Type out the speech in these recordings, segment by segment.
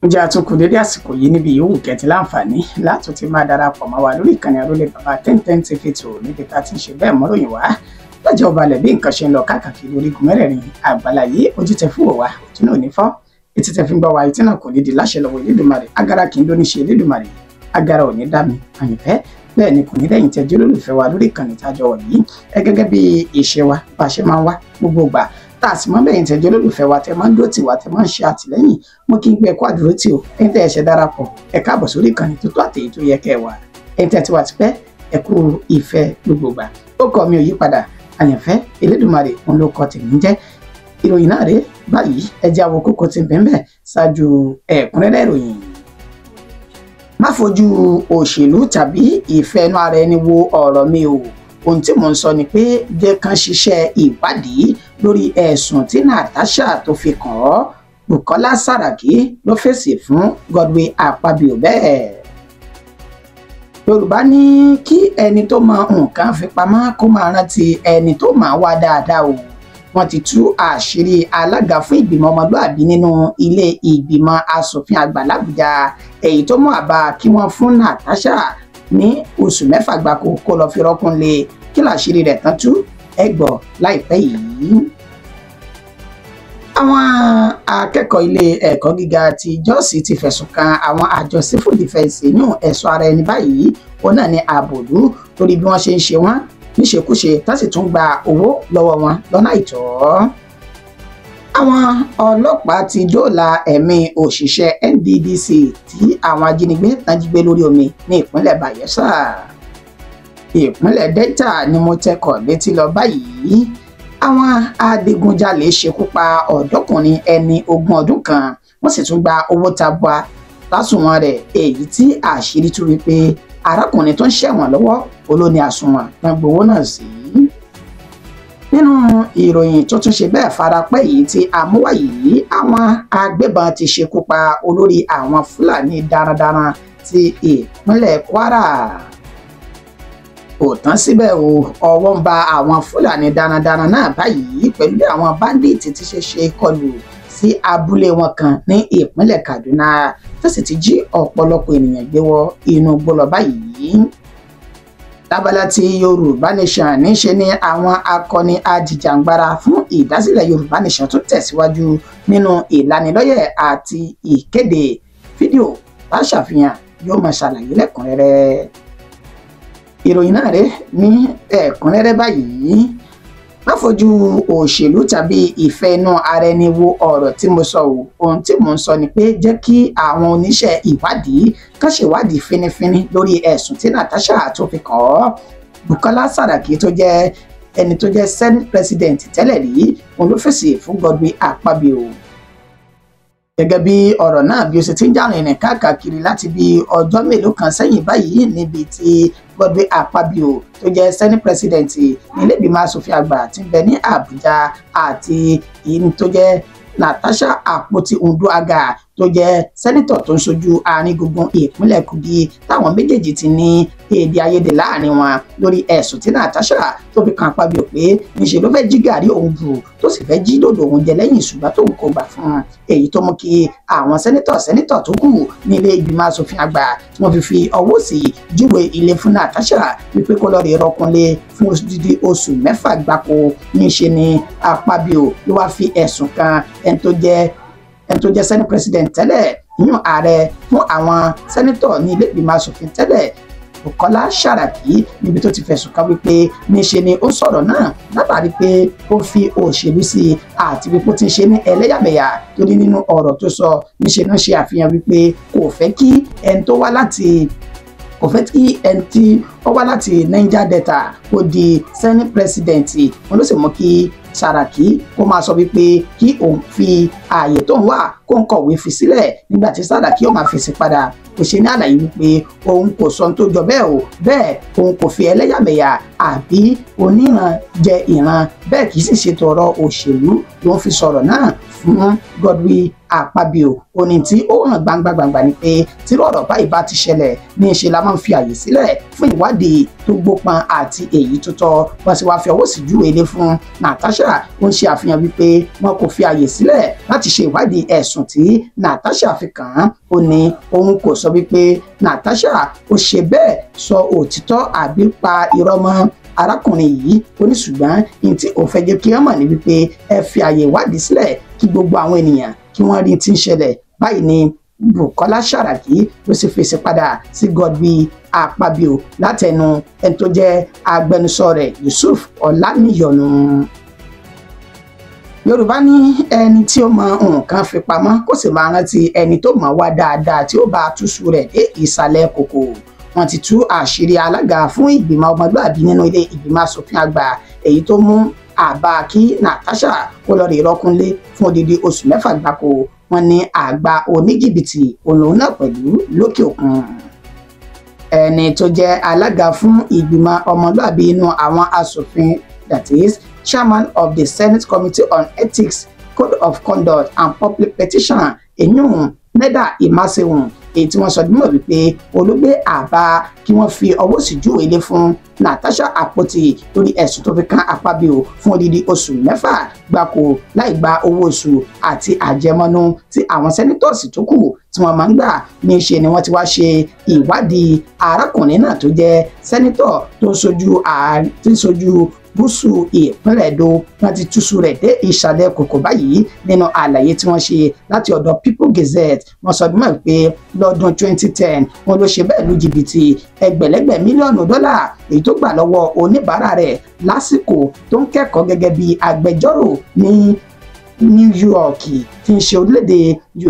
Ǹjẹ́ a tún kú dédé àsìkò yìí níbi yòówù kẹ́tì láǹfààní látún ti máa darapọ̀ mọ́ wa lórí ìkànnì Arólé Bàbá 1010 TV tó níbi tá a ti ń ṣe bẹ́ẹ̀ mọ́ròyìn wá lọ́jọ́ balẹ̀ bí nǹkan ṣe ń lọ káàkiri orígun mẹ́rẹ̀ẹ̀rin àgbáláyé. Ojú tẹ fún wa, ojú náà ò ní fọ́, etí tẹ fi ń gbọ́ wa, etí náà kò ní di láṣẹ lọ́wọ́ Elédùmarè. Agara kì í dóní ṣe Elédùmarè, agara ò ní dá mi àyànfẹ́, bẹ́ẹ̀ ni kò ní dẹ́yìn tẹ́jú olólùfẹ́ wa lórí ìkànnì tájọ wọ̀ yìí. Ẹ gẹ́gẹ́ bí ìṣe wa bá a ṣe máa ń wá gbogbo ìgbà tá a sì máa ń bẹ̀yìn tẹ́jú olólùfẹ́ wa tẹ́ máa ń dúró tì wá, tẹ́ máa ń ṣe àtìlẹ́yìn, mo kí n gbé ẹ̀kọ́ àdúró tì o. Ẹ̀yin tẹ́ ẹ ṣe darapọ̀, ẹ káàbọ̀ sórí ìkànnì tó tó àtẹ̀yí tó yẹ kẹ́ ẹ wà. Ẹ̀yin tẹ́ ti wà tipẹ́, ẹ kú ìfẹ́ gbogbo ìgbà. Ó kọ́ mi ò yí padà, àyànfẹ́ Elédùmarè òun ló kọ tèmi ń jẹ́. Ìròyìn náà rèé báyìí, ẹ jẹ́ àwọn kókó tí ń bẹ ńbẹ̀ ṣáájú ẹ̀kúnrẹ́rẹ́ ìròyìn. Má fojú òṣèlú tàbí ìfẹ́ inú ara ẹni wo ọ̀rọ̀ mi o. Ohun tí mò ń sọ ni pé jẹ́ kán ṣiṣẹ́ ìwádìí lórí ẹ̀sùn tí Natasha tó fi kàn ọ́. Bukola Saraki ló fèsì fún Godwin Akpabio bẹ́ẹ̀. Yorùbá ní kí ẹni tó mọ nǹkan fi pamọ́ kó máa rántí ẹni tó máa wá dáadáa o. Wọ́n ti tú àṣírí alága fún ìgbìmọ̀ ọmọlúàbí nínú ilé ìgbìmọ̀ asòfin àgbà l'Àbújá, èyí tó mú àbá kí wọ́n fún Natasha ní oṣù 6 gbáko kó lọ fi rọ́kùn lé. Kí làṣírí rẹ̀ tán tú, ẹ gbọ́ láìpẹ́ yìí. Àwọn akẹ́kọ̀ọ́ ilé ẹ̀kọ́ gíga ti Jọ́ọ̀sì ti fẹ̀sùn kan àwọn àjọ civil defence yún ẹ̀ṣọ́ ara ẹni báyìí, òun náà ní àbòdú lórí bí wọ́n ṣe ń ṣe wọ́n níṣekúṣe, tá sì tún gba owó lọ́wọ́ wọn lọ́nà àìtọ́. Àwọn ọlọ́pàá ti dóòlà ẹ̀mí òṣìṣẹ́ NDDC tí àwọn ajínigbé tán jí gbé lórí omi ní ìpínlẹ̀ Bayelsa. Ìpínlẹ̀ Delta ni mo tẹkọ̀ létí lọ báyìí. Àwọn adigunjalè ṣekú pa ọ̀dọ́kùnrin ẹni 20 ọdún kan, wọ́n sì tún gba owó tabua lásùnwọ̀n rẹ̀, èyí tí àṣírí tú wípé arákùnrin tó ń ṣẹ̀wọ̀n lọ́wọ́ olóní àsùnwọ̀n tán gbowó náà sí. Nínú ìròyìn tó tún ṣe bẹ́ẹ̀ farapẹ́ yìí tí amúwá yìí, àwọn agbébọn ti ṣekú pa olórí àwọn Fúlàní darandaran ti ìpínlẹ̀ Kwara. Kò tán síbẹ̀ o, ọwọ́ ń ba àwọn Fúlàní darandaran náà báyìí pẹ̀lú bí àwọn báńdíìtì ti ṣe ṣe kọlù sí abúlé wọn kan ní ìpínlẹ̀ Kaduna, tó sì ti jí ọ̀pọ̀lọpọ̀ ènìyàn gbé wọ inú igbó lọ báyìí. Lábala ti Yorùbá Nation, níṣe ni àwọn akọni ajìjàǹgbara fún ìdásílẹ̀ Yorùbá Nation tún tẹ̀síwájú nínú ìlanilọ́yẹ̀ àti ìkéde fídíò bá ṣàfihàn yóò máa ṣàlàyé lẹ́kùnrẹ́rẹ́. Ìròyìn náà rèé ní ẹ̀kúnrẹ́rẹ́ báyìí. Má fojú òṣèlú tàbí ìfẹ́ inú ara ẹni wo ọ̀rọ̀ tí mo sọ o. Ohun tí mò ń sọ ni pé jẹ́ kí àwọn oníṣẹ́ ìwádìí kán ṣèwádìí fínífíní lórí ẹ̀sùn tí Natasha tó fi kàn ọ́. Bukola Saraki tó jẹ́ ẹni tó jẹ́ Senate President tẹ́lẹ̀ rí, òun ló fèsì fún Godwin Akpabio. Gẹ́gẹ́ bí ọ̀rọ̀ náà bí ó ṣe ti ń jà rìnrìn káàkiri láti bí ọjọ́ mélòó kan sẹ́yìn báyìí, níbi tí Godwin Akpabio tó jẹ́ Senate President nílé ìgbìmọ̀ asòfin àgbà tí ń bẹ ní Àbújá àti ìyí tó jẹ́ Natasha Akpoti Uduaghan tó jẹ́ sẹ́nítọ̀ tó ń ṣojú àárín gbùngbùn ìpínlẹ̀ Kogi, táwọn méjèèjì ti ní èdè àìyedè láàrin wọn lórí ẹ̀sùn tí Natasha tó fi kan Akpabio pé níṣe ló fẹ́ jí gàrí òun bù tó sì fẹ́ jí dòdò òun jẹ lẹ́yìn, ṣùgbọ́n tóun kò gbà fún un, èyí tó mú kí àwọn sẹ́nítọ̀ tó kù nílé ìgbìmọ̀ asòfin àgbà tí wọ́n fi ọwọ́ sí júwe ilé fún Natasha wípé kó lọ́ọ́ rí rọkúnlé fún odidi oṣù 6 gbáko. Níṣe ni Akpabio ló wá fi ẹ̀sùn kan ẹni tó jẹ́ Senate President tẹ́lẹ̀, yún ààrẹ fún àwọn sẹ́nítọ̀ ní ilé ìgbìmọ̀ asòfin tẹ́lẹ̀ Bukola Saraki, níbi tó ti fẹ̀sùn kàn wípé níṣe ni ó sọ̀rọ̀ náà látàrí pé ó fi òṣèlú sí i àti wípé ó ti ń ṣe ní ẹlẹ́yàmẹ̀yà, torí nínú ọ̀rọ̀ tó sọ níṣe náà ṣe àfihàn wípé kò fẹ́ kí ẹni tó wá láti kò fẹ́ kí ẹni tí ó wá láti Niger Delta kó di Senate President. Wọn ló sì mú kí Saraki kó máa sọ wípé kí òun fi ààyè tó ń wà kó ń kọ̀wé fi sílẹ̀, nígbà tí Saraki ó máa fèsì padà kò ṣe ní àlàyé wípé òun kò sọ ohun tó jọ bẹ́ẹ̀ o, bẹ́ẹ̀ òun kò fi ẹlẹ́yàmẹ̀yà àbí oníran jẹ ìran, bẹ́ẹ̀ kì í sì ṣètò ọ̀rọ̀ òṣèlú ló ń fi sọ̀rọ̀ náà fún Godwin Akpabio. Ó ní tí ó hàn gbangba gbangba ni pé tí ọ̀rọ̀ báyìí bá ti ṣẹlẹ̀, ní í ṣe la máa ń fi àyè sílẹ̀ fún ìwádìí tó gbópọn àti èyí tó tọ́. Wọ́n sì wá fi ọwọ́ sí júwe ilé fún Natasha. Ó ń ṣe àfihàn wípé wọn kò fi àyè sílẹ̀ láti ṣe ìwádìí ẹ̀sùn tí Natasha fi kàn án. Ó ní òun kò sọ wípé Natasha ó ṣe bẹ́ẹ̀ sọ òtítọ́ àbí pa irọ́ mọ́ arákùnrin yìí. Ó ní ṣùgbọ́n ní tí òun fẹ́ jẹ́ kí wọ́n mọ̀ ní wípé ẹ fi àyè ìwádìí sílẹ̀ kí gbogbo àwọn ènìyàn kí wọ́n rí tí ń ṣẹlẹ̀. Báyìí ni Bukola Saraki ló sì fèsì padà sí Godwin Akpabio látẹnu ẹni tó jẹ́ agbẹnusọ rẹ̀ Yusuf Ọláníyọnu. Yorùbá ní ẹni tí ó mọ nǹkan fi pamọ́ kó sì máa rántí ẹni tó mọ̀ wá dáadáa tí ó bá túṣu rẹ̀ dé ìsàlẹ̀ kòkò. Wọ́n ti tú àṣírí alága fún ìgbìmọ̀ ọmọlúàbí nínú ilé ìgbìmọ̀ asòfin àgbà èyí tó mú àbá kí Natasha kó lọ rí rọ́kúnlé fún odidi oṣù 6 gbáko. Wọ́n ní àgbà oníjìbìtì òun náà pẹ̀lú lókè òkun. Ẹni tó jẹ́ alága fún ìgbìmọ̀ ọmọlúàbí inú àwọn asòfin, that is chairman of the Senate Committee on Ethics, Code of Conduct and Public Petition, èyún Neda Imasehun, èyí tí wọ́n sọ dímọ̀ wípé olùgbé àbá kí wọ́n fi ọwọ́ sí júwe ilé fún Natasha Akpoti lórí ẹ̀sùn tó fi kan Akpabio fún odidi oṣù 6 gbáko láì gba owó oṣù àti àjẹmọ́nú tí àwọn sẹ́nítọ̀sì tó kù tí wọ́n máa ń gbà. Ní í ṣe ni wọ́n ti wá ṣe ìwádìí arákùnrin náà tó jẹ́ sẹ́nítọ̀ tó ń ṣojú gúúsù ìpínlẹ̀ Èdó. Wọ́n ti túṣu rẹ̀ dé ìsàlẹ̀ kòkò báyìí nínú àlàyé tí wọ́n ṣe láti ọ̀dọ̀ People Gazette. Wọ́n sọ dímọ̀ pé lọ́dún 2010 wọn ló ṣe bẹ́ẹ̀ lu jìbìtì ẹgbẹ̀lẹ́gbẹ̀ mílíọ̀nù dọ́là èyí tó gbà lọ́wọ́ oníbàárà rẹ̀ lásìkò tó ń kẹ́kọ̀ọ́ gẹ́gẹ́ bí agbẹjọ́rò ní New York tí ń ṣe orílẹ̀-èdè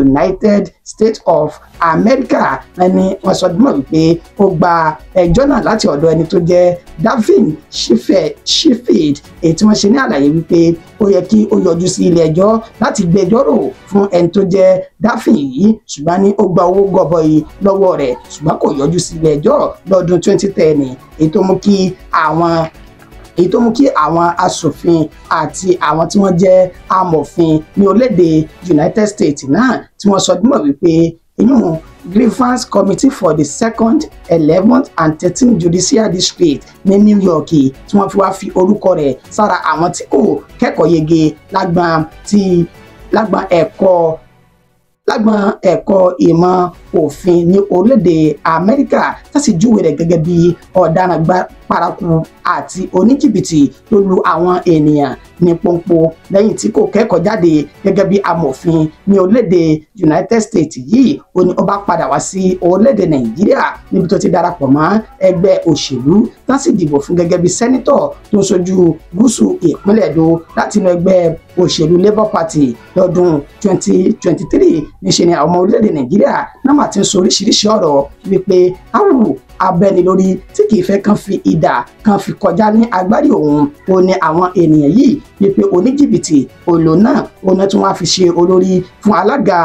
United States of America. Ẹni wọ́n sọ dímọ̀ wípé ó gba ẹjọ́ náà láti ọ̀dọ̀ ẹni tó jẹ́ Davin Sheffield, èyí tí wọ́n ṣe ní àlàyé wípé ó yẹ kí ó yọjú sí ilé ẹjọ́ láti gbẹjọ́ rò fún ẹni tó jẹ́ Davin yìí, ṣùgbọ́n ní ó gba owó gọbọi lọ́wọ́ rẹ̀ ṣùgbọ́n kò yọjú sí ilé ẹjọ́ lọ́dún 2010, èyí tó mú kí àwọn aṣòfin àti àwọn tí wọ́n jẹ́ amòfin ní orílẹ̀-èdè United States náà tí wọ́n sọ dímọ̀ wípé inú Grievance Committee for the 2nd, 11th and 13th Judicial District ní New York tí wọ́n fi wá fi orúkọ rẹ̀ sára àwọn tí kò kẹ́kọ̀ọ́ yege lágbọn ẹ̀kọ́ ìmọ̀ òfin ní orílẹ̀-èdè Amẹ́ríkà, tá sì júwe rẹ̀ gẹ́gẹ́ bí ọ̀daràn paraku àti oníjìbìtì tó lu àwọn ènìyàn ní pọ́npọ́ lẹ́yìn tí kò kẹ́kọ̀ọ́ jáde gẹ́gẹ́ bí amòfin ní orílẹ̀-èdè United States yìí. Ó ní ó bá padà wá sí orílẹ̀-èdè Nàìjíríà níbi tó ti darapọ̀ mọ́ ẹgbẹ́ òṣèlú tá sì dìbò fún gẹ́gẹ́ bí sẹ́nítọ̀ tó ń ṣojú gúúsù ìpínlẹ̀ Èdó láti inú ẹgbẹ́ òṣèlú Labour Party lọ́dún 2023. Níṣe ni àwọn ọmọ orílẹ̀-èdè Nàìjíríà náà mà ti ń sọ oríṣiríṣi ọ̀rọ̀ wípé áwù abẹ́nilórí tí kìí fẹ́ kàn fi idà kan fi kọjá ní agbárí òun. Ó ní àwọn ènìyàn yìí wípé oníjìbìtì òlò náà òun tí wọ́n á fi ṣe olórí fún alága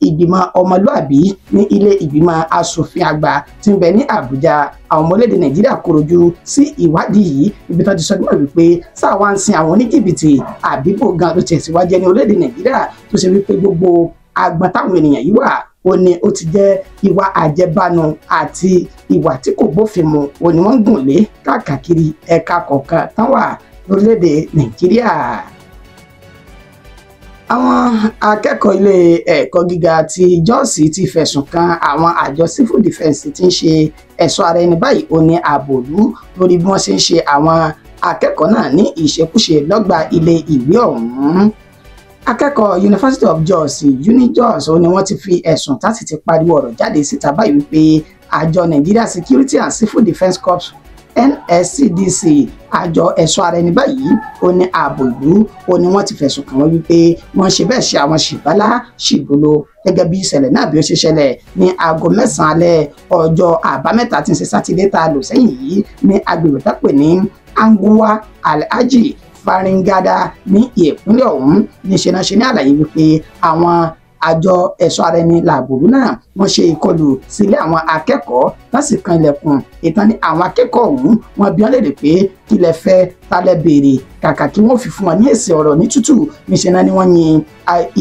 ìgbìmọ̀ ọmọlúàbí ní ilé ìgbìmọ̀ asòfin àgbà tí ń bẹ ní Àbújá. Àwọn ọmọ orílẹ̀-èdè Nàìjíríà kòròjú sí ìwádìí yìí ibi tó ti sọ nígbà wípé sáà wá ń sin àwọn oníjìbìtì àbíbò gan ló tiẹ̀ sí wá jẹ́ ní orílẹ̀-èdè Nàìjíríà tó ṣe wípé gbogbo agbọn táwọn ènìyàn yìí wà ó ní ó ti jẹ́ ìwà àjẹbánu àti ìwà tí kò bófin mu ó ní wọ́n ń gùn lé káàkiri ẹ̀ka kọ̀ọ̀kan tán wà lórílẹ̀‐èdè Nàìjíríà. Àwọn akẹ́kọ̀ọ́ ilé ẹ̀kọ́ gíga ti Jọ́ọ̀sì ti fẹ̀sùn kan àwọn àjọ civil defence tí ń ṣe ẹ̀ṣọ́ ara ẹni báyìí ó ní ààbò ìlú lórí bí wọ́n ṣe ń ṣe àwọn akẹ́kọ̀ọ́ náà ní ìṣekúṣe lọ́gbà ilé ìwé ọ̀hún. Akẹ́kọ̀ọ́ University of Jos UNIJOS ó ní wọ́n ti fi ẹ̀sùn tá sì ti pariwo ọ̀rọ̀ jáde síta báyìí wípé àjọ Nigeria Security and Civil Defence Corps NSCDC àjọ ẹ̀ṣọ́ ara ẹni báyìí ó ní ààbò ìlú ó ní wọ́n ti fẹ̀sùn kàn wọ́n wípé wọ́n ṣe bẹ́ẹ̀ ṣe àwọn ṣìbálá ṣìgbolo gẹ́gẹ́ bí ìṣẹ̀lẹ̀ náà bí ó ṣe ṣẹlẹ̀ ní aago 9 alẹ́ ọjọ́ àbámẹ́ta tí ń ṣe sátidé tá a lò sẹ́yìn yìí ní agbègbè tá pè ní Anguwa Alhaji Faringada ní ìpínlẹ̀ ọ̀hún. Níṣe náà ṣe ní àlàyé wípé àwọn Àjọ ẹ̀ṣọ́ ara ẹni làbòrú náà wọ́n ṣe ìkọlù sílé àwọn akẹ́kọ̀ọ́ láti kan ilẹ̀kùn ìtàn ní àwọn akẹ́kọ̀ọ́ ọ̀hún wọ́n bi wọ́n léèrè pé kí lẹ fẹ́ ta lẹ béèrè. Kàkà kí wọ́n fi fún wọn ní èsì ọ̀rọ̀ ní tútù, níṣẹ́ náà ni wọ́n yin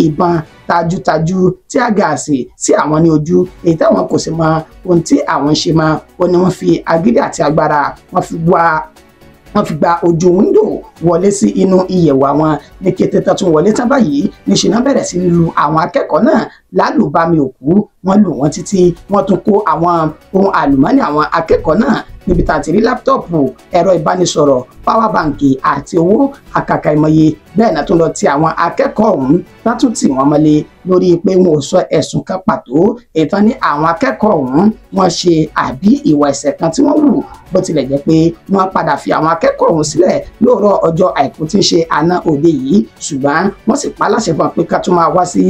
ìbọn tajútajú tí a gààsì sí àwọn ní ojú, èyí táwọn kò sì mọ ohun tí àwọn ń ṣe mọ́. Ó ní wọ́n fi agídí àti agbára wọ́n fi gba ojú wíńdò wọlé sí inú ìyẹ̀wò àwọn. Ní kété tó tún wọlé tán báyìí, níṣẹ́ náà bẹ̀rẹ̀ sí lu àwọn akẹ́kọ̀ọ́ náà lálùbami òkú. Wọ́n lù wọ́n títí wọ́n tún kó àwọn ohun àlùmọ́ọ́nì àwọn akẹ́kọ̀ọ́ náà níbi tá a ti rí láptọ̀pù, ẹ̀rọ ìbánisọ̀rọ̀, páwá báǹkì àti owó àkàkà ìmọye. Bẹ́ẹ̀ náà tún lọ ti àwọn akẹ́kọ̀ọ́ ọ̀hún látún tì wọ́n mọ́lé lórí pé wọn ò sọ ẹ̀sùn kan pàtó ìtàn ní àwọn akẹ́kọ̀ọ́ ọ̀hún wọ́n ṣe àbí ìwà ẹ̀ṣẹ̀ kan tí wọ́n wù. Bó tilẹ̀ jẹ́ pé wọ́n padà fi àwọn akẹ́kọ̀ọ́ ọ̀hún sílẹ̀ lóòrọ̀ ọjọ́ àìkú tí ń ṣe àná òde yìí, ṣùgbọ́n wọ́n sì pa láṣẹ fún wọn pé ká tún máa wá sí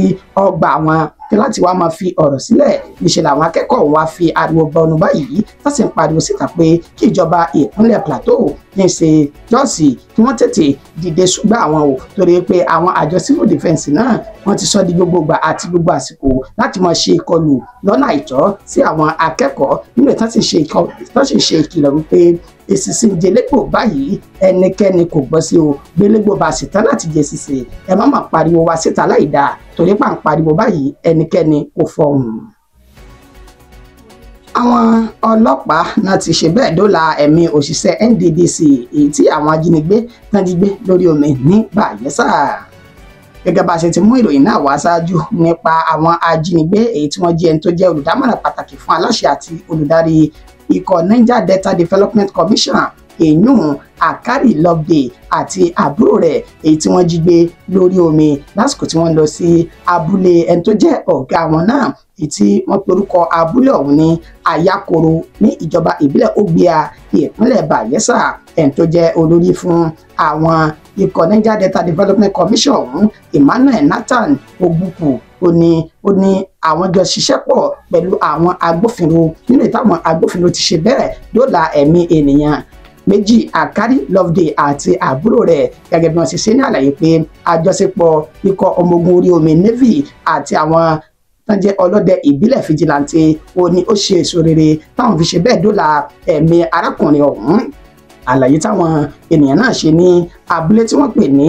ọgbà wọn kí láti wá máa fi ọ̀rọ̀ sílẹ̀. Níṣẹ́ làwọn akẹ́kọ̀ọ́ wa fi ariwo bọnu báyìí tó sì ń pariwo síta pé kí ìjọba ìpínlẹ̀ Plateau ní ṣe jọ́ọ̀sì kí wọ́n tètè dìde ṣùgbọ́n àwọn ò, torí pé àwọn àjọ civil defence náà wọ́n ti sọ di gbogbo ìgbà àti gbogbo àsìkò láti máa ṣe ìkọlù lọ́nà àìtọ́ sí àwọn akẹ́kọ̀ọ́ nínú ìtàn sì ṣe ìkìlọ̀ wípé èsìsì ń jẹlẹ́gbò báyìí, ẹnikẹ́ni kò gbọ́ sí o. Gbélégbò bá sì tán láti jẹ sísè, ẹ má má pariwo wá síta láì dáa, torí pà ń pariwo báyìí ẹnikẹ́ni kò fọhùn. Àwọn ọlọ́pàá náà ti ṣe bẹ́ẹ̀ dóòlà ẹ̀mí òṣìṣẹ́ NDDC èyí tí àwọn ajínigbé tán jí gbé lórí omi ní Bayelsa. Gẹ́gẹ́ bá a ṣe ti mú ìròyìn náà wá ṣáájú nípa àwọn ajínigbé èyí tí wọ́n jí ẹni tó jẹ́ olùdámọ̀ràn pàtàkì fún aláṣẹ àti olùdarí ikọ̀ Niger Delta Development Commission èyún Akari Loveday àti àbúrò rẹ̀ èyí tí wọ́n jí gbé lórí omi lásìkò tí wọ́n lọ sí abúlé ẹni tó jẹ́ ọ̀gá wọn náà èyí tí wọ́n porúkọ abúlé ọ̀hún ní Ayakoro ní ìjọba ìbílẹ̀ Ogbia ìpínlẹ̀ Bayelsa. Ẹni tó jẹ́ olórí fún àwọn ikọ̀ Niger Delta Development Commission ọ̀hún Emmanuel Nathan Ogbuku ó ní àwọn jọ ṣiṣẹ́ pọ̀ pẹ̀lú àwọn agbófinró nínú ìtàwọn agbófinró ti ṣe bẹ́ẹ̀ dóòlà ẹ̀mí ènìyàn méjì Akari Loveday àti àbúrò rẹ̀. Gẹ́gẹ́ bí wọ́n ṣe ṣe ní àlàyé pé àjọṣepọ̀ ikọ̀ ọmọ ogun orí omi Navy àti àwọn tán jẹ́ ọlọ́dẹ ìbílẹ̀ fìjìláńtì ó ní ó ṣe èso rere táwọn fi ṣe bẹ́ẹ̀ dóòlà ẹ̀mí arákùnrin ọ̀hún. Àlàyé táwọn ènìyàn náà ṣe ní abúlé tí wọ́n pè ní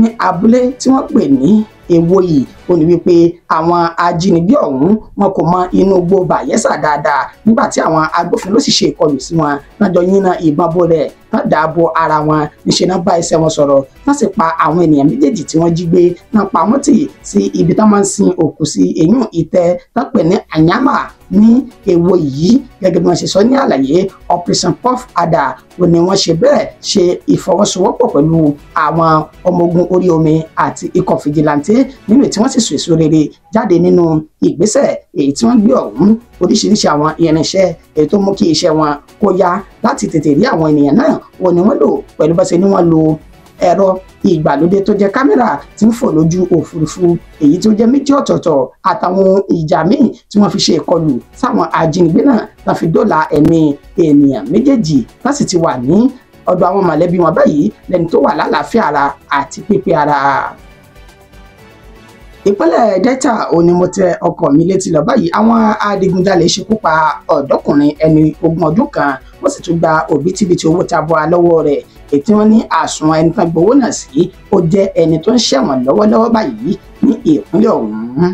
ní abúlé tí wọ́n pè ní Ewoyi ó ní wípé àwọn ajínigbé ọ̀hún wọn kò mọ inú igbó Bayelsa dáadáa nígbà tí àwọn agbófinró sì ṣe ìkọlù sí wọn náà jọ yínná ìbọn bolẹ̀ náà dáàbò ara wọn níṣẹ́ náà bá ẹsẹ̀ wọn sọ̀rọ̀ náà sì pa àwọn ènìyàn méjèèjì tí wọ́n jí gbé náà pa wọ́n tì sí ibi tá máa ń sin òkú sí èyún ìtẹ́ tán pè ní Anyama ní Ewoyi yìí. Gẹ́gẹ́ bí wọ́n ṣe sọ ní àlàyé Operation Puff Adder ó ní wọ́n ṣe bẹ́ẹ̀ ṣe ìfọwọ́sowọ́pọ̀ pẹ̀lú àwọn ọmọ ogun orí omi àti ikọ̀ fìjìláńtì nínú tí wọ́n sì so èso rere jáde nínú ìgbésẹ̀ èyí tí wọ́n gbé ọ̀hún. Oríṣiríṣi àwọn irinṣẹ́ èyí tó mú kí iṣẹ́ wọn kó yá láti tètè rí àwọn ènìyàn náà wọ́n ní wọ́n lò pẹ̀lú bá ṣe ní wọ́n lo ẹ̀rọ ìgbàlódé tó jẹ́ kámẹ́rà tí ń fò lójú òfurufú èyí tó jẹ́ méjì ọ̀tọ̀ọ̀tọ̀ àtàwọn ìjà míì tí wọ́n fi ṣe ìkọlù sáwọn ajínigbé náà la fi dóòlà ẹ̀mí ènìyàn méjèèjì láti ti wà ní ọ̀dọ̀ àwọn mọ̀lẹ́bí wọn báyìí lẹ́ni tó wà lálàáfíà ara àti pípé ara. Ìpínlẹ̀ Delta ò ní mo tẹ ọkọ̀ mi létí lọ báyìí. Àwọn adigunjalè ṣekú pa ọ̀dọ́kùnrin ẹni ogún ọdún kan, wọ́n sì tún gba òbítíbitì owó tabua lọ́wọ́ rẹ̀ èyí tí wọ́n ní àsùnwọ̀n ẹni tán gbowó náà sí ó jẹ́ ẹni tó ń ṣẹ̀wọ̀n lọ́wọ́lọ́wọ́ báyìí ní ìpínlẹ̀ ọ̀hún.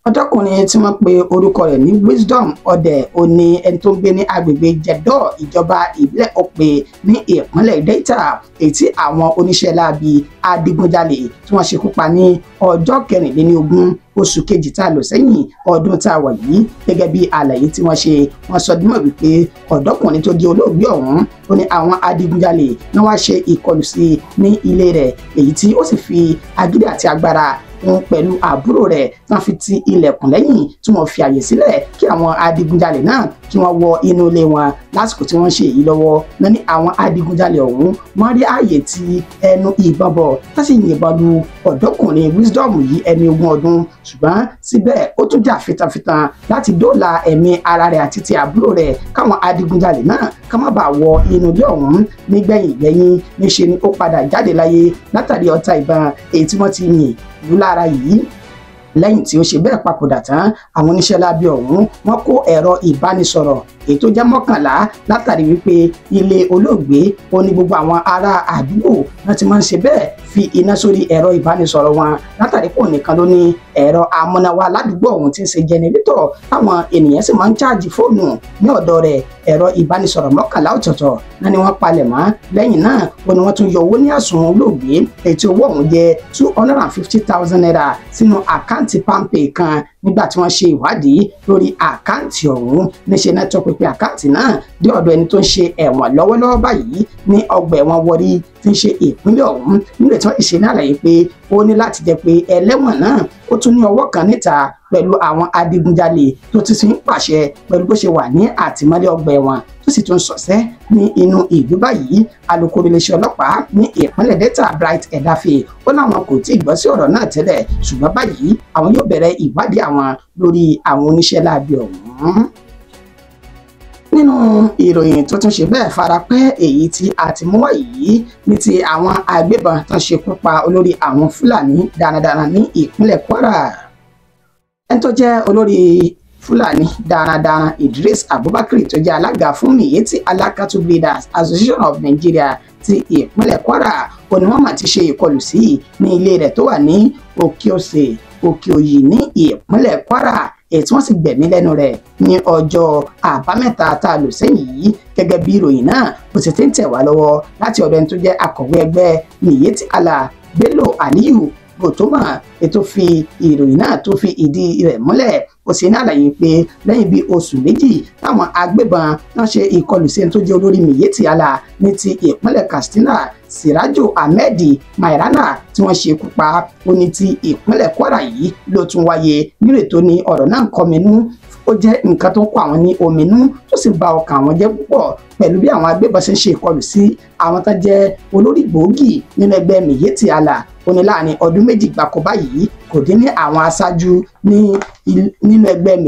Ọ̀dọ́kùnrin tí wọ́n pe orúkọ rẹ̀ ní Wisdom Ọdẹ ó ní ẹni tó ń gbé ní agbègbè Jẹ̀dọ̀ ìjọba ìbílẹ̀ Ọ̀pẹ ní ìpínlẹ̀ Delta èyí tí àwọn oníṣẹ́ láabi adigunjalè tí wọ́n ṣekú pa ní ọjọ́ 24 oṣù kejì tá a lò sẹ́yìn ọdún tá a wà yìí. Gẹ́gẹ́ bí àlàyé tí wọ́n ṣe, wọ́n sọ dímọ̀ wípé ọ̀dọ́kùnrin tó di olóògbé ọ̀hún ó ní àwọn adigunjalè náà wá ṣe ìkọlù sí i ní ilé rẹ̀ èyí tí ó sì fi agídí àti agbára wọn pẹ̀lú àbúrò rẹ̀ tán fi ti ilẹ̀kùn lẹ́yìn tí wọ́n fi àyè sílẹ̀ kí àwọn adigunjalè náà kí wọ́n wọ inú ilé wọn. Lásìkò tí wọ́n ń ṣe èyí lọ́wọ́ náà ní àwọn adigunjalè ọ̀hún wọ́n rí ààyè tí ẹnu ìbọn bọ̀ tá sì yìnbọn lu ọ̀dọ́kùnrin Wisdom yìí ẹni ogún ọdún, ṣùgbọ́n síbẹ̀ ó tún jà fitafita láti dóòlà ẹ̀mí ara rẹ̀ àti ti àbúrò rẹ̀ káwọn adigunjalè náà ká má bàa wọ inú ilé ọ̀hún. Nígbẹ̀yìn gbẹ̀yìn níṣe ni ó padà jáde láyé látàrí ọta ìbọn èyí tí wọ́n ti yìn lù lára yìí. Lẹ́yìn tí ó ṣe bẹ́ẹ̀ papòdà tán, àwọn oníṣẹ́ láabi ọ̀hún wọ́n kó ẹ̀rọ ìbánisọ̀rọ̀ èyí tó jẹ́ 11 látàrí wípé ilé olóògbé ó ní gbogbo àwọn ará àdúgbò náà ti máa ń ṣe bẹ́ẹ̀ fi iná sórí ẹ̀rọ ìbánisọ̀rọ̀ wọn, látàrí pò nìkan ló ní ẹ̀rọ amúnáwá ládùúgbò ọ̀hún tí ń ṣe jẹnẹrétọ̀ táwọn ènìyàn sì máa ń cháàjì fóònù ní ọ̀dọ̀ rẹ̀. Ẹ̀rọ ìbánisọ̀rọ̀ 11 ọ̀tọ̀ọ̀tọ̀ náà ni wọ́n palẹ̀ mọ́. Lẹ́yìn náà ó ní wọ́n tún yọ owó ní àsùnwọ̀n olóògbé èyí tí owó ọ̀hún jẹ́ 250,000 naira sínú àkáǹtì PalmPay kan. Nígbà tí wọ́n ṣe ìwádìí lórí àkáǹtì ọ̀hún, níṣẹ́ náà tọpinpin àkáǹtì náà dé ọ̀dọ̀ ẹni tó ń ṣe ẹ̀wọ̀n lọ́wọ́lọ́wọ́ báyìí ní ọgbà ẹ̀wọ̀n Warri tí ń ṣe ìpínlẹ̀ ọ̀hún. Nígbà tí wọ́n ṣe ní àlàyé pé ó ní láti jẹ́ pé ẹlẹ́wọ̀n náà ó tún ní ọwọ́ kan níta pẹ̀lú àwọn adigunjalè tó ti ń pàṣẹ pẹ̀lú bó ṣe wà ní àtìmọ́lé ọgbà ẹ̀wọ̀n tó sì tún ṣọṣẹ́ ní inú ìlú báyìí. Alukoro iléeṣẹ́ ọlọ́pàá ní ìpínlẹ̀ Delta, Bright Edafe, ó láwọn kò tí ì gbọ́ sí ọ̀rọ̀ náà tẹ́lẹ̀, ṣùgbọ́n báyìí àwọn yóò bẹ̀rẹ̀ ìwádìí àwọn lórí àwọn oníṣẹ́ láabi ọ̀hún. Nínú ìròyìn tó tún ṣe bẹ́ẹ̀ farapẹ́ èyí tí a ti mú wá yìí ní ti àwọn agbébọn tó ṣekú pa olórí àwọn Fúlàní darandaran ní ìpínlẹ̀ Kwara. Ẹni tó jẹ́ olórí Fúlàní darandaran Idris Abubakar tó jẹ́ alága fún Miyetti Allah Cattle Breeders Association of Nigeria ti ìpínlẹ̀ Kwara, ó ní wọ́n mà ti ṣe ìkọlù sí ní ilé rẹ̀ tó wà ní Òkè-Òsè, Òkè-Òyì ní ìpínlẹ̀ Kwara, èyí tí wọ́n sì gbẹ̀mí lẹ́nu rẹ̀ ní ọjọ́ àbámẹ́ta tá a lò sẹ́yìn yìí. Gẹ́gẹ́ bí ìròyìn náà bó ti ti ń tẹ̀ wá lọ́wọ́ láti ọ̀dọ̀ ẹni tó jẹ́ akọ̀wé ẹgbẹ́ Miyetti Allah Bello Aliyu Gòtómà, ètò fi ìròyìn náà tó fi ìdí rẹ̀ múlẹ̀. Ó ṣe ní àlàyé pé lẹ́yìn bíi oṣù 2 táwọn agbébọn náà ṣe ìkọlù sí ẹni tó jẹ́ olórí Miyetti Allah ní ti ìpínlẹ̀ Katsina, Sirajo Ahmed Mairana, tí wọ́n ṣekú pa, ó ní ti ìpínlẹ̀ Kwara yìí ló tún wáyé. Nínú ètò ní ọ̀rọ̀ náà ń kọminú, ó jẹ́ nǹkan tó ń kọ àwọn ní ominú tó sì bà ọkàn àwọn jẹ́ púpọ̀ pẹ̀lú bí àwọn agbébọn ṣe ń ṣe ìkọlù sí àwọn tó jẹ́ olórí gbòógì nínú ẹgbẹ́ Miyetti Allah. Ó ní láàrin ọdún 2 gbáko báyìí kò dín ní àwọn aṣáájú nínú ẹgbẹ́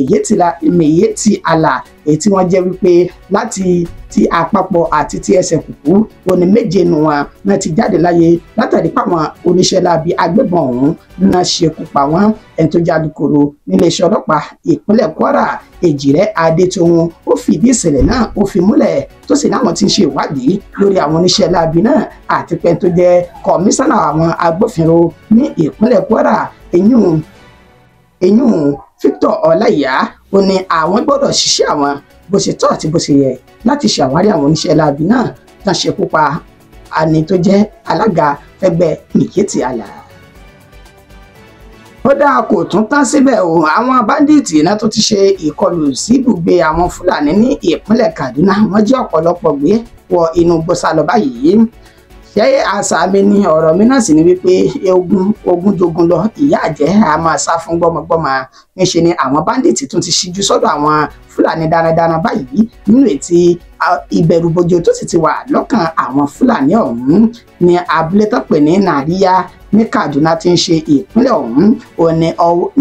Miyetti Allah èyí tí wọ́n jẹ́ wípé láti ti àpapọ̀ àti ti ẹsẹ̀ kùkú, ó ní 7 nù wọn náà ti jáde láyé látàrí páwọn oníṣẹ́ láabi agbébọn ọ̀hún náà ṣekú pa wọ́n. Ẹni tó jẹ́ alukoro níléeṣẹ́ ọlọ́pàá ìpínlẹ̀ Kwara, Èjìrẹ́ Adétòun, ó fìdí ìṣẹ̀lẹ̀ náà ó fi múlẹ̀, tó sì láwọn ti ń ṣe ìwádìí lórí àwọn oníṣẹ́ láabi náà àti pé tó jẹ́ kọmíṣánná àwọn agbófinró ní ìpínlẹ̀ Kwara, eyín Victor Ọláìyá, ó ní àwọn gbọ́dọ̀ ṣiṣẹ́ àwọn bó ṣe tọ́ àti bó ṣe yẹ láti ṣàwárí àwọn oníṣẹ́ láabi náà tán ṣekú pa àní tó jẹ́ alága fẹ́gbẹ́ Miyetti Allah. Ó dáa, kò tún tán síbẹ̀ o. Àwọn báńdíìtì náà tó ti ṣe ìkọlù sí ibùgbé àwọn Fúlàní ní ìpínlẹ̀ Kaduna, wọ́n jí ọ̀pọ̀lọpọ̀ gbé wọ inú igbó sá lọ báyìí. Ṣé àṣà mi ni ọ̀rọ̀ mi náà sì ni wípé ogun jogun lọ, ìyá àjẹ́ a máa sá fún gbọ́mọgbọ́mọ. Níṣe ni àwọn báńdíìtì tún ti ṣíjú sọ́dọ̀ àwọn Fúlàní darandaran báyìí nínú ètí ìbẹ̀rùbojo tó sì ti wà lọ́kàn àwọn Fúlàní ọ̀hún ní abúlé tó pè ní Nàríyá ní Kaduna tí ń ṣe ìpínlẹ̀ ọ̀hún.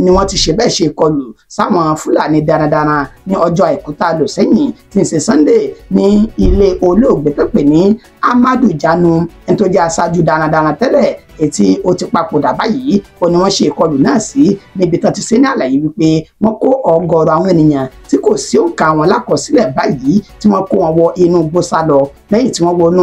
Ni wọ́n ti ṣe bẹ́ẹ̀ ṣe kọlù sáwọn Fúlàní darandaran ní ọjọ́ àìkú tá a lò sẹ́yìn tí ń ṣe Sunday ní ilé olóògbé tó pè ní Amadu Janu, ẹni tó jẹ́ aṣáájú darandaran tẹ́lẹ̀ ètí ó ti papòdà báyìí. Ó ní wọ́n ṣe ìkọlù náà sí níbi tán ti ṣe ní àlàyé wípé wọ́n kó ọ̀gọ̀ọ̀rọ̀ àwọn ènìyàn tí kò sí òǹkà wọn lákọsílẹ̀ báyìí tí wọ́n kó wọn wọ inú igbó sá lọ. Lẹ́yìn tí wọ́n wọnú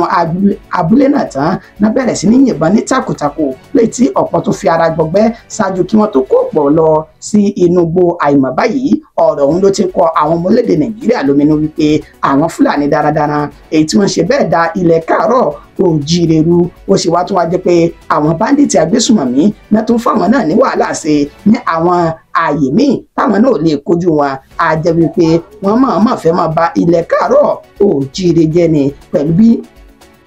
abúlé náà tán náà bẹ̀rẹ̀ sí ní yìnbọn ní takuntakun lẹ́yìn tí ọ̀pọ̀ tó fi ara gbọgbẹ́ ṣáájú kí wọ́n tó kó pọ̀ lọ sí inú igbó àìmọ̀ báyìí. Ọ̀rọ̀ ọ̀hún ló ti kọ àwọn ọmọlédè Nàìjíríà lóminú wípé àwọn Fúlàní darandaran èyí tí wọ́n ṣe bẹ́ẹ̀ da ilẹ̀ káàárọ̀ òjìrèrú, ó sì wá tún wá jẹ́ pé àwọn báńdíìtì agbésùmọ̀mí náà tún fáwọn náà ní wàhálà ṣe ní àwọn ààyè míì táwọn náà lè kojú wọn. Á jẹ́ wípé wọ́n mọ̀ọ́mọ̀ fẹ́ máa ba ilẹ̀ káàárọ̀ òjìrè jẹ́ ni pẹ̀lú bí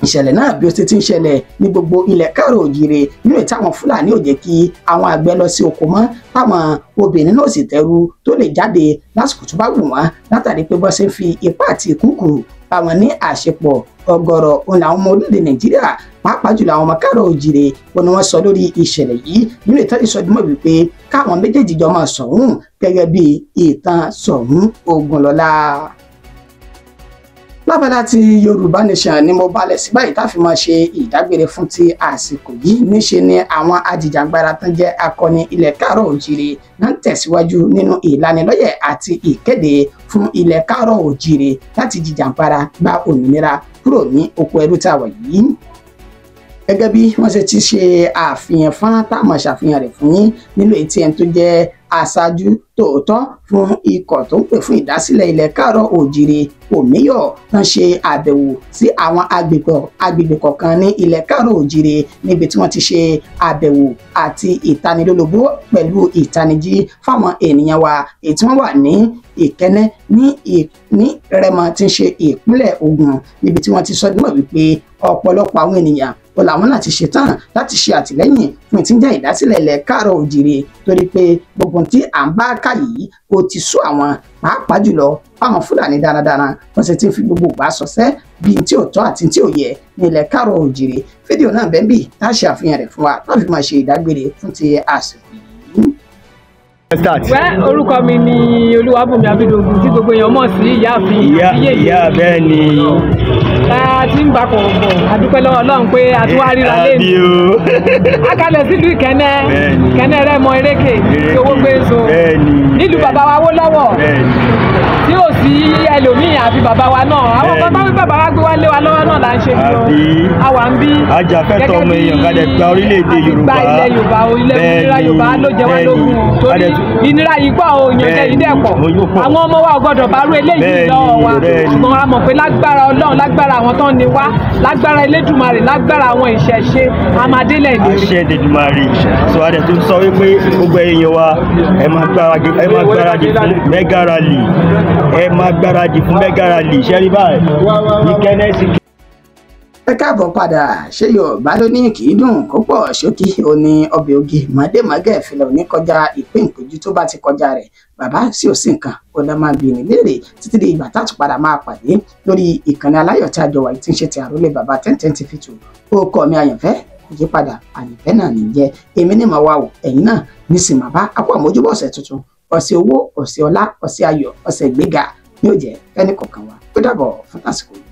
ìṣẹ̀lẹ̀ náà bí ó ti ń ṣẹlẹ̀ ní gbogbo ilẹ̀ káàrọ̀ òjìrè nínú ìta àwọn Fúlàní ò jẹ́ kí àwọn àgbẹ̀ lọ sí oko mọ́, táwọn obìnrin náà sì tẹrú tó lè jáde lásìkò tó bá wù wọ́n látàrí pé bọ́ ṣe ń fi ipá àti ìkúùkù bá wọn ní àṣepọ̀. Ọ̀gọ̀rọ̀ òun làwọn ọmọ orílẹ̀-èdè Nàìjíríà pàápàá jùlọ àwọn ọmọ káàrọ̀ òjìrè òun ni wọ́n sọ lórí ìṣẹ̀lẹ̀ yìí nínú ìtàn ìsọdúnmọ̀ wípé káwọn méjèèjì jọ máa sọ̀hún gẹ́gẹ́ bí ìtàn Ṣọ̀ún Ògúnlọlá. Lábala ti Yorùbá Nation ni mo balẹ̀ sí báyìí tá a fi máa ṣe ìdágbére fún ti àsìkò yìí. Níṣe ni àwọn ajìjàgbara tán jẹ́ akọni ilẹ̀ káàárọ̀ òjìrè náà ń tẹ̀síwájú nínú ìlanilọ́yẹ̀ àti ìkéde fún ilẹ̀ káàárọ̀ òjìrè láti jìjàgbara gba òmìnira kúrò ní oko ẹrú tá a wà yìí. Gẹ́gẹ́ bí wọ́n ṣe ti ṣe àfihàn fọ́nrán tá a máa ṣàfihàn rẹ̀ fún yín nínú etí ẹni tó jẹ́ aṣáájú tòótọ́ fún ikọ̀ tó ń pè fún ìdásílẹ̀ ilẹ̀ káàárọ̀ òjìrè Òmíyọ̀ tán ṣe àbẹ̀wò sí àwọn agbègbè kọ̀ọ̀kan ní ilẹ̀ káàárọ̀ òjìrè níbi tí wọ́n ti ṣe àbẹ̀wò àti ìtanilólobó pẹ̀lú ìtanijí fáwọn ènìyàn wa èyí tí wọ́n wà ní Ìkẹ́nnẹ́ ní Rẹ́mọ tí ń ṣe ìpínlẹ̀ Ògùn, níbi tí wọ́n ti sọ dímọ̀ wípé ọ̀pọ̀lọpọ̀ àwọn ènìyàn ó làwọn náà ti ṣetán láti ṣe àtìlẹ́yìn fún ìtìjẹ́ ìdásílẹ̀ ilẹ̀ káàárọ̀ òjìrè torí pé gbogbo tí à ń bá kà yìí ó ti sú àwọn, pàápàá jùlọ fáwọn Fúlàní darandaran wọ́n sì ti ń fi gbogbo ìgbà sọsẹ́ bíi tí ò tọ́ àti tí ò yẹ ní ilẹ̀ káàárọ̀ òjìrè. Fídíò náà bẹ́ẹ̀ bì tá a ṣe àfihàn rẹ̀ fún wa tá a fi máa ṣe ìdágbére fún ti àsìkò yìí. Wẹ́ orúkọ mi ni Olúwabùnmi Abídògún tí gbogbo èèyàn mọ̀ sí Ìyáàfin Àbíyèyé. Ìyá bẹ́ẹ̀ ni. A ti ń gbà kọ̀ọ̀bọ̀, a dúpẹ́ lọ́wọ́ Ọlọ́run pé a tún wá ríra lẹ́nu. A kalẹ̀ sílùú Ìkẹ́nnẹ́, Ìkẹ́nnẹ́ Rẹ́mọ Erékè tí owó gbé so. Nílùú bàbá wa Awólọ́wọ̀ tí ò sí ẹlòmíì àfi bàbá wa náà. Àwọn bàbá wí bàbá wa gbé wá lé wa lọ́wọ́ náà là ń ṣe fún ọ. A wà ń bí. Ajàfẹ́tọ̀ọ́ ọmọ èèyàn ká dẹ̀ gba orílẹ̀-èdè Yorùbá. Gba ilẹ̀ Yorùbá, ilẹ̀ òmìnira Yorùbá ló jẹ wá lógún o. Torí ìnira yìí pọ̀ o, ìyànjẹ yìí dẹ̀ pọ̀. Àwọn ọmọ wa ò gbọ́dọ̀ bá rú eléyìí lọ́wọ́ wa. Ṣùgbọ́n a mọ̀ pé lágbára Ọlọ́run, lágbára àwọn tó ń ni wá, lágbára Elédùmarè, lágbára àwọn ìṣẹ̀ṣe, a máa délẹ̀ ìlérí. Àṣẹ Èdùmàrè. Sọ adẹ tó sọ wípé gbogbo èèyàn wa ẹ máa gbáradì fún mega rally, ẹ máa gbáradì fún mega rally. Ṣẹ́rí báyìí Ìkẹ́nnẹ́ sí. Ẹ káàbọ̀ padà. Ṣé Yorùbá ló ní kì í dùn kó pọ̀ ṣókí ó ní ọbẹ̀ oge mọ̀démọ́gẹ́ ìfilọ̀ ní kọjá ìpín ìpéjú tó bá ti kọjá rẹ̀ bàbá sí ò sí nǹkan ó dá máa bí ní léèrè títí di ìgbà tátù padà máa pàdé lórí ìkànnì aláyọ̀ tí a jọ wà tí ń ṣe ti àrólé bàbá 1010 TV 2. Ó kọ́ mi àyànfẹ́ ìyípadà àyànfẹ́ náà ní jẹ́ èmi ní màá wà o, ẹ̀yin náà ní sì máa bá akọ àmójúbọ̀ ọ̀sẹ̀ tuntun, ọ̀sẹ̀ owó, ọ̀sẹ̀ ọlá, ọ̀sẹ̀ ayọ̀, ọ̀sẹ̀ ìgbéga ní ó jẹ́ fẹ́ni kọ̀ọ̀kan wa. Ó dàbọ̀ fún àsìkò yìí.